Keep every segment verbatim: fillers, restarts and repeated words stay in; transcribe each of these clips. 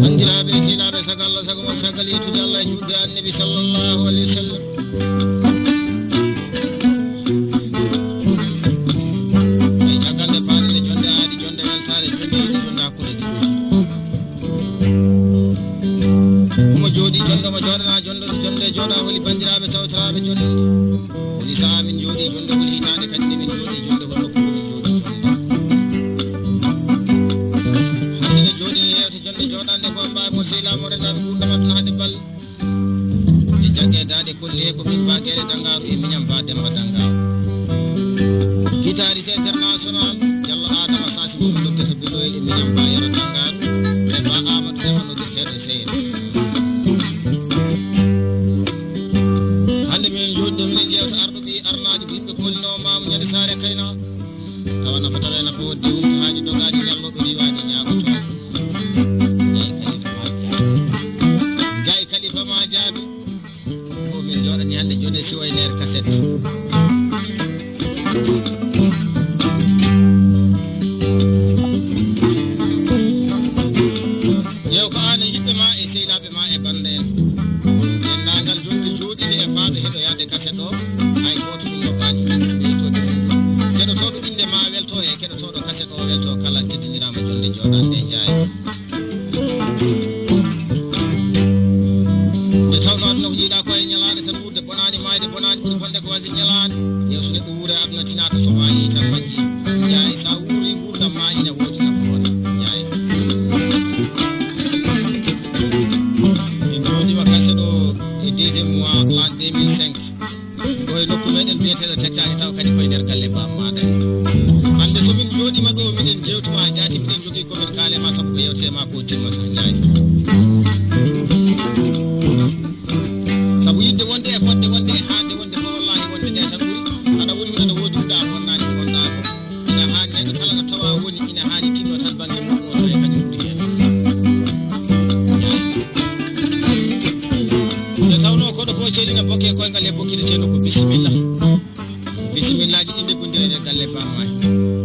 Banndiraaɓe, sehilaaɓe, sago Allah, sago mon, caggal yettude Allah e juulde Annabi sallallahu alayhi wa sallam. Tawi caggal nde paaɗen e jonde aadi, jonde weltaare, jonde yiɗi, jonde hakkunde diine. Omo jooɗii jonde, omo jooɗanaa jonde, jonde jooɗaa, holi banndiraaɓe tawtoraaɓe jonde? Holi sahaa min njooɗii jonde, holi hitaande kadi nde min njooɗii jonde, holi nokku min njooɗii jonde? Hannde ne jooɗii yeewte jonde jooɗaande ko mbaawi mo sehilaaɓe mo renaaɓe nguurndam aduna hade bal. E jagge daaɗe kolli he ko min Ba Geere Dangaaru e miñam Ba Demba Dangaaru. Guitariste international, Jallo Adama Sasi mo noddirta Biloye e miñam Ba Yero Dangaaru e Ba Amadou Dema noddirteeɗo Seyre. Hannde minen njooɗi ɗo, minen njewta arɗo ɓii arnaajo ko yimɓe kollinoo maamu ñande saare kayna. Tawa nafa tawa e nafa woɗɗi wumta haaji dogaaji ñallooɓe riiwaaji ñaagotoo. Njaay Kalifa ma jaabi. Njaay Kalifa ma jaabi. Ko min njooɗani hannde jone siwoy nder kaset. Ƴeew ko aan e yiɓɓe ma e sehilaaɓe ma e bannde en. Denndaangal jonde jooɗiiɓe e faaɓe heɗoyaade kaset o, hay gooto min nokkaani min ɓeytoode min ɗum. Keɗotooɗo innde ma weltoo e keɗotooɗo kaset o weltoo kala teddiniraama jonde jooɗaande Njaay. Nde tawnoo aduna ko jiidaa ko e ñalaande tan wuurde bonaani, maayde bonaani, ɓuri bonde ko waɗde ñalaande. Yeeso neɗɗo wuure aduna tinaaka so maayii tan majjii. Njaay, so a wuurii nguurndam maa ina woodi nafoore. Njaay. En njooɗiima kaset ɗo e deuxième mois l'an deux mille cinq. Ko e nokku meɗen biyeteeɗo Tekkaani, taw kadi koye nder galle Baaba Maaɗa. Hannde so min njooɗiima ɗo, miɗen njeewtuma e jaati, miɗen njogii ko min kaale ma, sabu ko yewte ma ko timma tan, Njaay. Sabu yiɗde wonde e fodde wonde e haande wonde ko wallaahi wonde nde tan ɓuri. Aɗa woni hino aɗa woodi huɗa a wonnaani ko wonɗaa ko. Ina haani neɗɗo kala ɗo tawa woni, ina haani tinno tan bannge mum o tawi kadi ɓuri heen. Nde tawnoo koɗo fof ceeli na bokke e koyngal he bokkite ceeno ko bisimilla. Bisimillaaji ɗi ndeggondire e nder galle Paam Maay.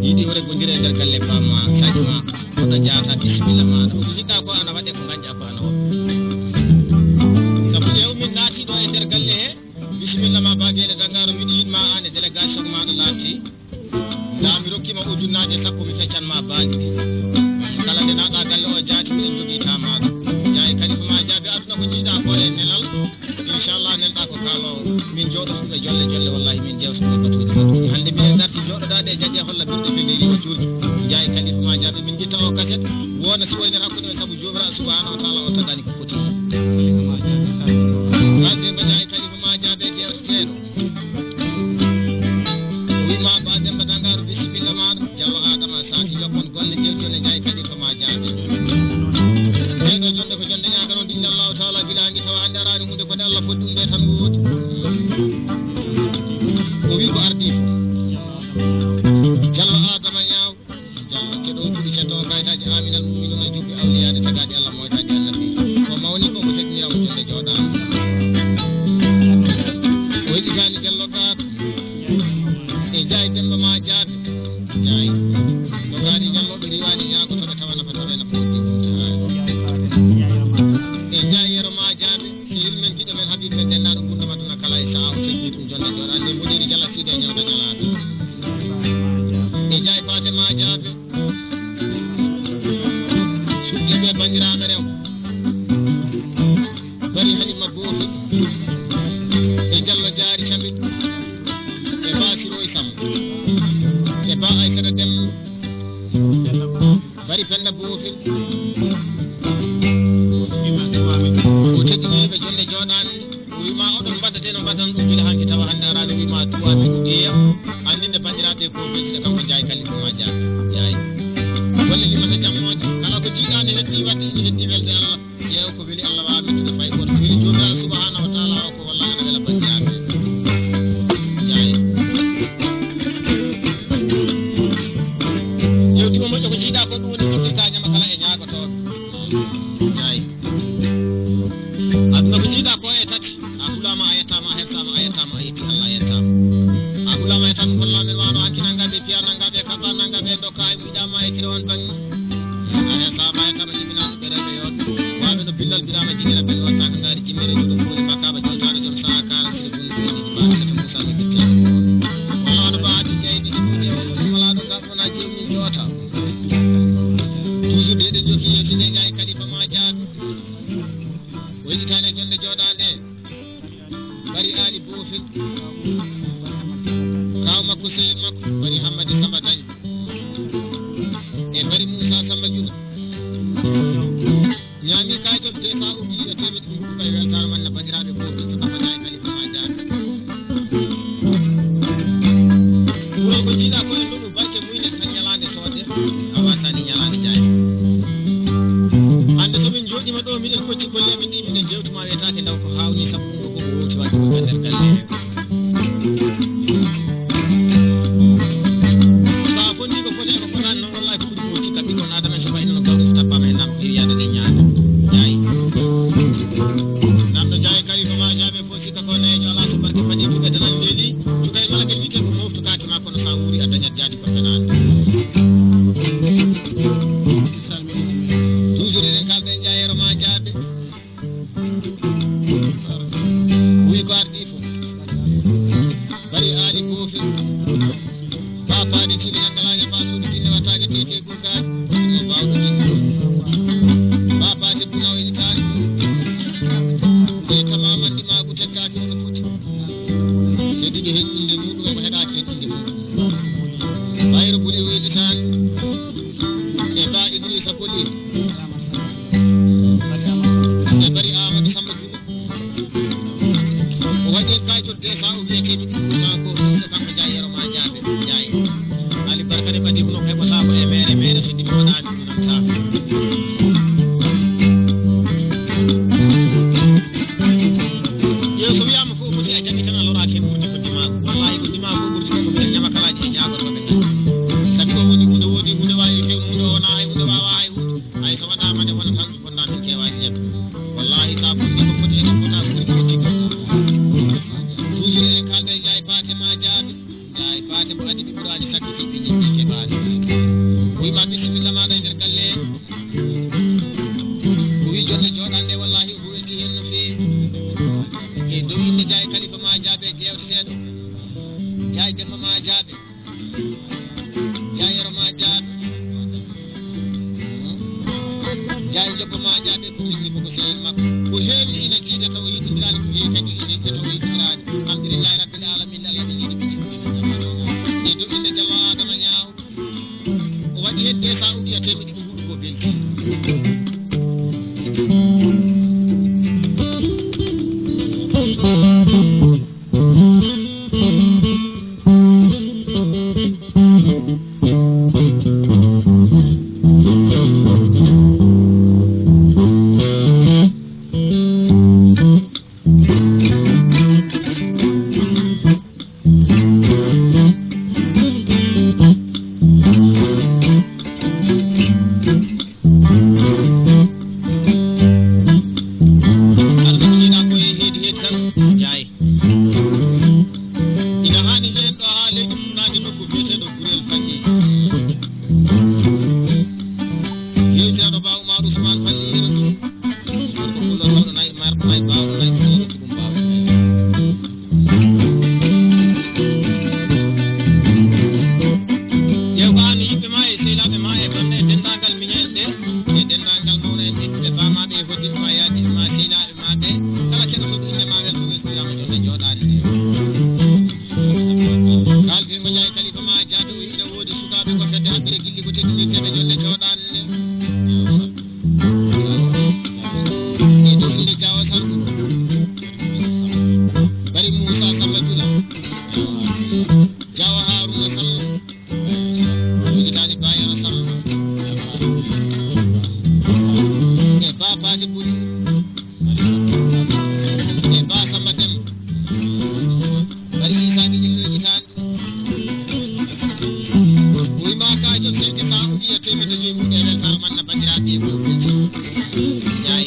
Yiɗi o reggondire e nder galle Paam Ma, Sadio Ma. Koɗo jaata bisimilla maaɗa. Ko njiɗɗaa ko ana waɗe, ko ngañɗaa ko ana waɗe. Sabu ƴeew min naatiiɗo e nder galle he, bisimilla ma Ba Geele Dangaaru, miɗo yiɗ ma aan e délégation maaɗa laaɓti. Ndaa mi rokki ma ujunnaaje sappo, mi feccan ma baaji ɗi. Kala nde naatɗaa galle o jaati, miɗen jogii taa maaɗa. Njaay Kalifa ma jaabi aduna ko njiɗɗaa ko e nelal. Inchallah, nelɗaa ko kaaloowo. Min njooɗo ɗum e jolle jolle, wallahi min jewta ɗum e batuuji batuuji. Hannde miɗen ngarti jooɗodaade e jaje holla birɗe pelliri o juurgi. Njaay Kalifa ma jaabi min ngitta o kaset. Wona si woyner hakkunde men sabu Joomiraaɗo Subhaanahu wa Taala o tagani ko foti. Wadde ko Njaay Kalifa ma jaabi e jewteteeɗo. O wiima Ba Demba Dangaaru, bisimilla maaɗa. Jallo Adama Saki, jokkon golle, jewti on e Njaay Kalifa ma jaabi. Nde ɗo jonde ko jonde ñaaganoonde, inshallahu taala, gila hanki tawa hannde araani huunde, ko nde Allah foti ɗum nde tan woodi. O wi ko ardii fof. Jallo Adama Ñaaw. Jallo keɗo juɗi keɗo kayitaaji aminal mu'minuna jubbi awliyaade tagaaɗi Allah moytaaji Allah fi. Ko mawni ko ko teddiniraama jonde jooɗaani. O heɗitaani Jallo Gaat. E Njaay Demba ma jaabi. Njaay. Dogaani Jallo ɓe riiwaani ñaagotooɓe tawa nafa tawa nafa woɗɗi ɗum tahaani. E Njaay Yero ma jaabi. Sehil men, giɗo men, Habib men, denndaanɗo ngurndan aduna kala e sahaa o teddini ɗum jonde jooɗaande. Mboɗeeri Jalla Siide e ñawda ñalaaɗo. E Njaay Faate ma jaabi. Suuɗiiɓe banndiraaɓe rew. Bari Halima Boofi. E Jallo Jaari Tamit. E Ba Siroy Sam. E Ba Aysata Dem. Bari Penda Boofel. O teddiniiɓe jonde jooɗaani. O wiima oɗon mbaɗa de no mbaɗan ɗum gila hanki tawa hannde araani, o wiima tuwaaɓe ɗum yeeya. Anndinde banndiraaɓe ko ɓe jiɗa kanko Njaay Kalifa ma Njaay. Njaay. Golle limata jammooje. Ko ɗum woni ko firta ñama kala e ñaagotooɓe. Jaay. Aduna ko jiiɗa ko e tati. A hulaama, a yettaama, a hersaama, a yettaama, a yetti Allah, a yettaama. A hulaama, a yettaama, kollaa men waano hanki nanngaa ɓe piya, nanngaa ɓe kaɓa, nanngaa ɓe ndokka, e miɗaama e kire on banni. A hersaama, a yettaama, jibinaama ɓe rewɓe yooɓe. Waaɓe no billal biraama jigiraɓe no wattaaka ngaari jimmere juɗo fooli makkaaba joltaaɗo jom sahaa kaala sire bun bun. Wala no baaɗi jeyɗi ɗi ɗum ɗe wala ɗo gaɗɗo na jewmi joota. Toujours de ɗe joki yeeso de jaay kalifa ma jaabi. Wayitane jonde jooɗaande. Bari Ali Bofe. Kaw makko sehil makko bari Hammadi Samba Dañ. E bari Moussa Samba Jula. Ñaami kaajol de ka ubbi e temeɗɗe ɗum huɗu kay weltaare man na banndiraaɓe fof ɓe suka fana e kalifa ma jaabi. Wuro ko jiiɗa ko en ɗum barke muyne tan ñalaande soode a wasani ñalaande jaay. Hannde so min jooɗima ɗo miɗen kocci golle amin ɗi miɗen jewtuma wiyetaake ndaw ko hawni sabu ɗum ɗo ko wowti waɗde ko nder galle he. Sa fonni ko foti ko fotani noon wallahi ko ɓuri ko hokki kam ɓikkon adama en so wayno no gawri so tappama hen nan ko iri yaade ɗe ñaame jaayi. Nan no jaayi kalifa ma jaabe fof sikka ko neejo ala so barke fadi duɓe danan ndeeli. Duka e malagel wiyte ko moftu kaake ma kono sa wuuri a dañat jaadi ko fenaani. Toujours eɗen kalda e jaayero ma jaabe. Wuy ko ardi fof. Bari aali goofi. Baafaade tini anndalaaje faa suudu jinne wattaake teke gurkaaji. Ɗum bawɗo jinne. Baafaade buna o ilitaani. Nde tamaman ɗi maagu tekkaaki hono foti. Heddude hen innde muuɗum omo heɗaaki hen innde muuɗum. Bayro buli o ilitaani. E ba Idrissa Koli. E bari Amadou Samba Diouf. O waɗi en kayitol de sa o wiyete mi ɗum ɗuma ko ɗum ɗo kanko jaay yero ma jaabe jaay. Ali barka de ɓadi huno heɓo sa ko e mere mere so ɗiɓi waɗa mi ɗum nan sa. Yo so wiyama fof foti a jaɓi tan a loraaki hen ɓurdi ko dimago wallahi ko dimago ɓurdi ko ko minen ñama kalaji e ñaago to ɓe. Sabi ɗo woni hunde wodi hunde wawi few hunde wona hay hunde wawa hay hunde. Hay so waɗama nde wona tan. Fonnaaɓe keewaani yeɓ. Wallaahi, so a fonnii ko foti e ko fota ko ɓuri ko tiggo. Toujours eɗen kaalda e Njaay Paate ma jaabi. Njaay Paate mo addi ɓe ɓuraani sakko ɓe ɓe ñiɓɓe keɓaani. Wiy ma bisimilla maaɗa e nder galle. O wiy jonde jooɗande wallaahi o welti heen no feewi. E dow innde Njaay Kalifa ma jaabe jeewteteeɗo. Njaay Demba ma jaabe. Jaayero ma jaabe. Jaay jobbo ma jaabe ko tigi ko ko sehil makko. Ko heewi ina jiida taw yiɗindiraani ko heewi kadi ina yiɗa taw yiɗindiraani. Alhamdulillahi rabbil alamin Allah ɓe jiidi ɓe jiidi. E dow innde Jallo Adama Ñaawo. O waɗi hedde sa uɗi a temiti ko huɗu ko belki. Teemedde joyi wuurɗe e weltaare man na banndiraaɓe e ɓoggol. Njaay.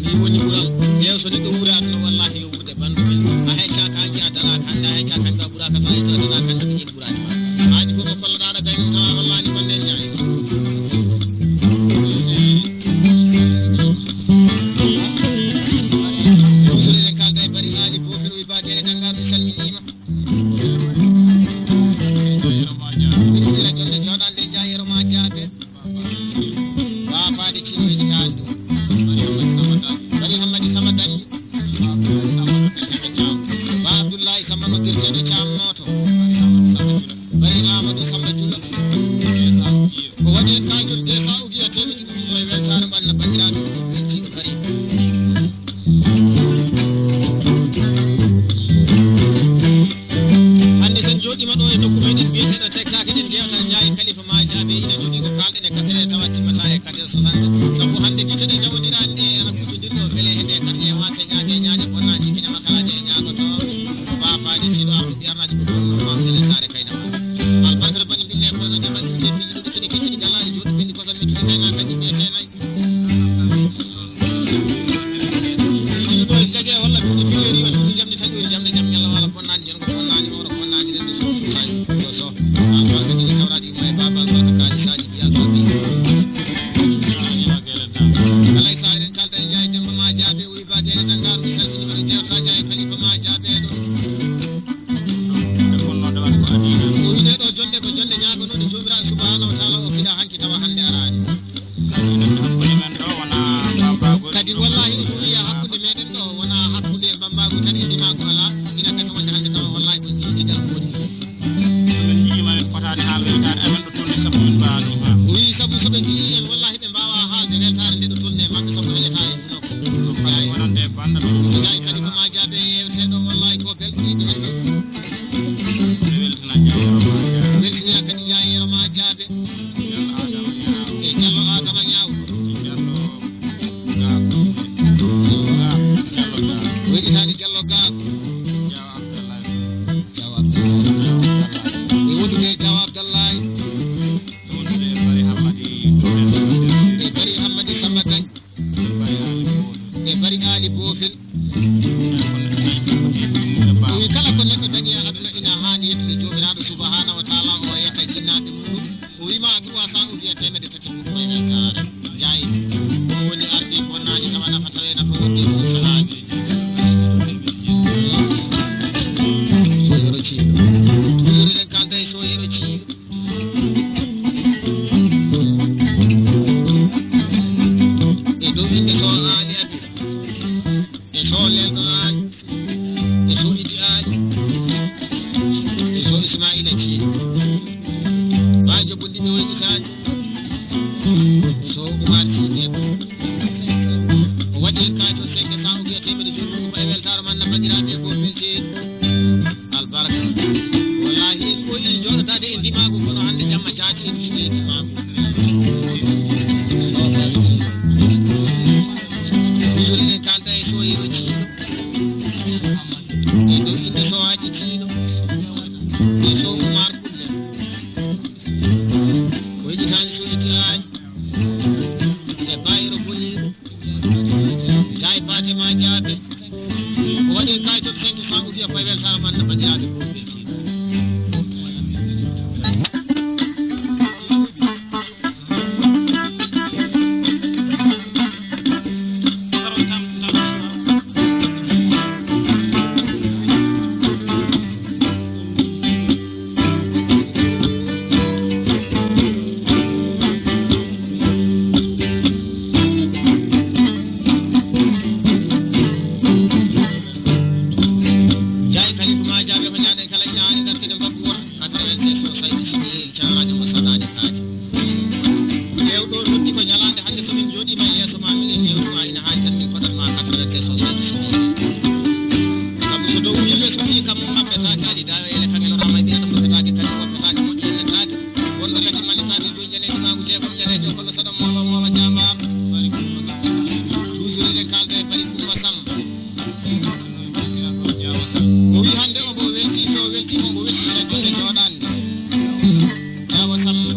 Min woni wural. Ɓeew so neɗɗo wuura aduna, wallahi yo wuurɗe banndum. A heccaaka hanki, a dalaaka hannde, a heccaaka hanki, a ɓuraaka so a heccaaka, a dalaaka hannde, ko ƴetti ɓuraade ma. Haaji fof ko kolloɗaa aɗa gayni, tawa a wallaani bannde njaay. Ɗum so eɗen kaalda e bari haali boofel, o wi baadeele danngaa, mi salminiima. Ɗum wira jonde jooɗaande njaay, yero ma jaabe. Ba Faade Cine weji kaan ɗum. Bari Hammadi Samba Dañi. Ba Abdullahi Samba no dirteɗo caamnooto. Bari Amadou Samba Jula. Ko waɗi kañum de sa ugi a tewi ɗum ko e weltaare ɓanna banndiraaɓe ɗum weltiiɓe bari. Hannde sen jooɗiima ɗo e nokku meɗen biyeteeɗo Tekkaak, eɗen njeewta Njaay Kalifa ma jaabe, ina jogii ko kaalɗen e kaddere tawa timmata e kaddere soixante. Sabu hannde gite ɗe njawondiraa ɗe ana kuujodiri ɗo, mbele hende kaddere wate ñaade ñaade bonnaaji kine makala ɗe ñaagoto. Ko baafaade tiiɗo arɗo ɓiyarnaaji ko ɗum no ma sene saare kayna ma. Albarka bani bille ko no jamal ɗum de piiji ɗo kine kecciɗi galaali jooɗi ɓenndi kosam mettude kayna kadi mbiyetee nayi. Ɗiɗo jage walla ɗum ɗo fileri walla ɗum jamɗe taƴoori jamɗe jam ñalla walla bonnaani jon ko bonnaani oro bonnaani ren ɗum ɗum kay. Ɗo so. Albarka ɗiɗi kawraɗi mo e baaba albarka kaali saaji biya saaji. Alay sa eɗen kalda e Njaay Demba ma jaabe o wi ba dere Dangaaru mi salmini kono jewta Njaay Kalifa ma jaabe ɗo. O wi ɗe ɗo jonde ko jonde ñaagonooɗe Joomiraaɗo Subhaanahu wa Taala o fiɗa hanki tawa hannde araani. Kadi wallahi ɗum wiya hakkunde meɗen ɗo wona hakkunde e bambaagu tan e ndimaagu alaa, ina gasa wonde hannde tawa wallahi ko jiidi ɗan woni. Min njiima min potaani haal weltaare amen ɗo tolni sabu min mbaawani faam. O wii sabu so ɓe njii en wallahi ɓe mbaawaa haalde weltaare nde ɗo tolni e maɓɓe sabu ɓe yetaa e ɗum ɗo. Ɗum kadi wonande e bannda ɗo. Njaay kadi ko ma jaabe e yewteeɗo wallahi ko belɗo yiɗi en ɗo. Ɓe weltina Njaay Yero ma jaabe. Weltina kadi Njaay Yero ma jaabe. Jallo Adama Ñaaw. E Jallo Adama Ñaaw. Jallo Gaako. Jallo Gaako. Jallo Gaako. Weɗitaani Jallo Gaako. Jaawa Abdallahi. Jaawa Abdallahi. E wondude e Jaawa Abdallahi. E wondude e Bari Hammadi. E Bari Hammadi Samba Gaye. E Bari Aali Boofel. E Bari Aali Boofel. O wi kala ko neɗɗo dañi e aduna ina haani yettude Joomiraaɗo Subhaanahu wa Taala, o yetta jinnaaɓe muɗum. O wi ma trois cents ou bien teemedde tati ko koye weltaare. Njaay. Ɗum woni arde bonnaani tawa nafa tawe nafa wonde ɗum salaaji. Soyoro Ciiɗo. Ɗum woni ɗen kalda e Soyoro Ciiɗo. E dow innde ko Aali Abi. E soolel ɗo Aali, e soɓidi Aali, e so Ismaila Ciiɗo. Baajo Bundiɓe Wayɗi Kaani, e so Umar Ciiɗo. O waɗi heen kaajo cinq cents ou bien teemedde joyi mum ko e weltaare man na banndiraaɓe e fof welteede. Albarka. Wallahi en ɓooyi jooɗotaade e ndimaagu kono hannde jamma jaati en njiɗi e ndimaagu. Toujours eɗen kaalda e Soyiro Ciiɗo. E dow innde Sowaaji Ciiɗo. E Sow Umar Kulle. Ko yiɗi tan Soyidi Aali. E Bayro Boliiɗo. Njaay Fatima Jaabe. O waɗi kayto cinq cents ou bien koye weltaare man no banndiraaɓe fof weltiima. Njaay Kalifu ma jaabe ko njaaɗe kala ina haani dartinde mbaggu woto quatre-vingt-deux so sawi sigi cagalaji mo sanaani kaaji. Ƴeew ɗo noddi ko ñalaande hannde so min njooɗiima e yeeso ma miɗen yewtu ma ina haani tan min koɗan ma quatre-vingt-deux so sawi sigi. Sabu so dow yimɓe so fii kam maɓɓe taake ali dawe ele kangel o rama ɓiya ɗo fokkataake kadi fokkataake moƴƴi ele taake. Wonɓe kadi mallitaade joyi jaleeji maagu jeegom jaleejo kono saɗa moola moola jaambaar. Toujours eɗen kaalda e Bari Kumba Samba. O wi hannde omo weltii, so weltiima omo weltii e jonde jooɗaande. Jaawa Samba.